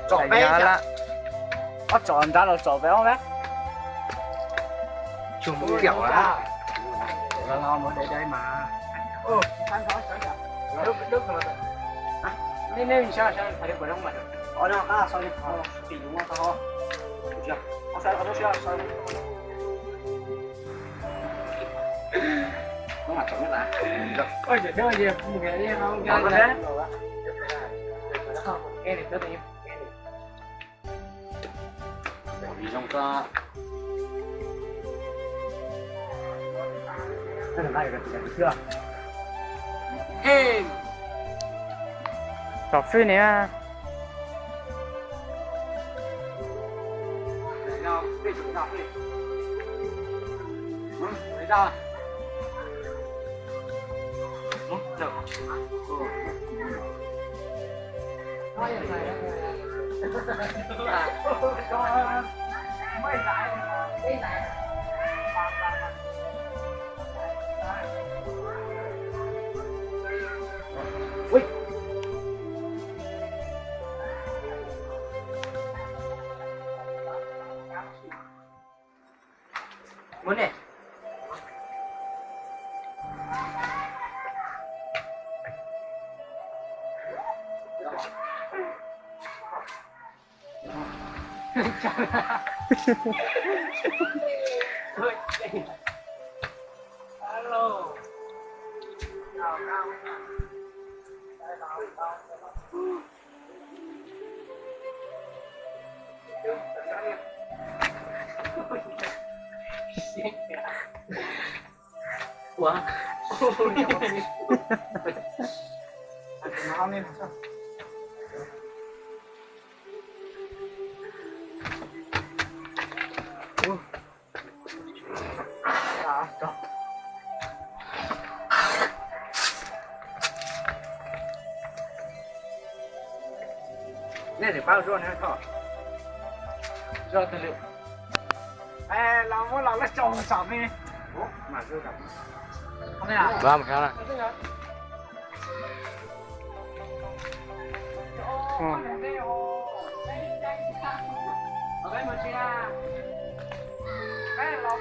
Tsom peb yog lawm. Ob tsom nrad los tsom peb ob peb. Tsuas mus ib yam lawm. Los mus dai dai mas. Nej nej saib saib qhov li puas zoo mas. Ov no qab saib li qhov tim lub no tau. Ov saib qhov no saib saib. Oj, Tom fwj ni. Ua. Nej twb pab zuaj ne, zuaj twg lawm? Los muab los lawv tso saum me. Mam zuaj.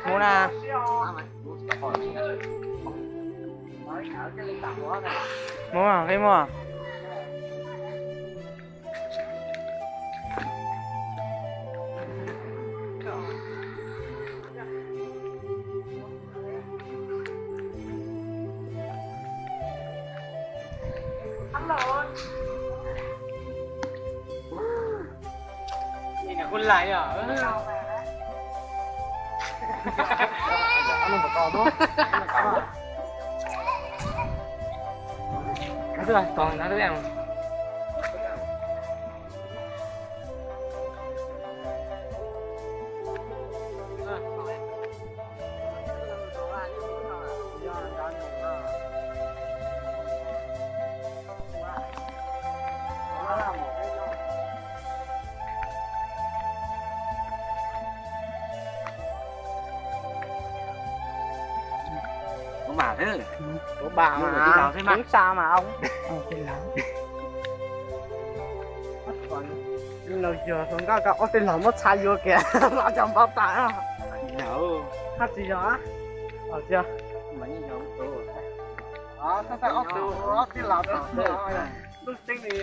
Mus na. Mus, qhib mus. Ua mas, ua mas, ua mas. Los yog hluas nkauj ko ob tug los muab txha yuav kiag los cov npau taws. Hab tsis yog, tsis yog. Ob tug, ob tug los lub xeeb li.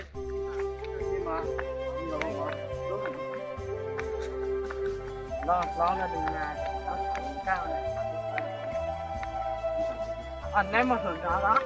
Neb muaj hluas nraug los?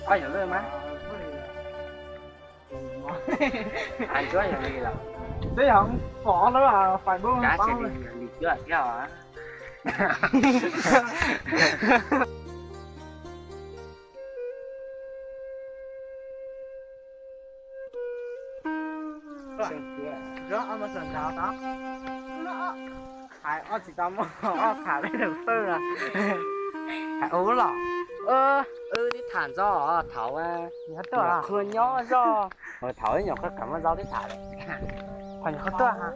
Loj hlob lawm ne. Hais tsuav yog li lawm. Twb yog pom lub Facebook, kav tsij li yog li cuab thiab os. Hais ob tsis tau muaj ob tham peb tus pawg no. Hais ua los, wb tib tham ntxov thaum nyuam qhuav nyob zog, thaum wb nyuam qhuav qab muaj zaub tib tham. Thaum nyuam qhuav tuaj ha.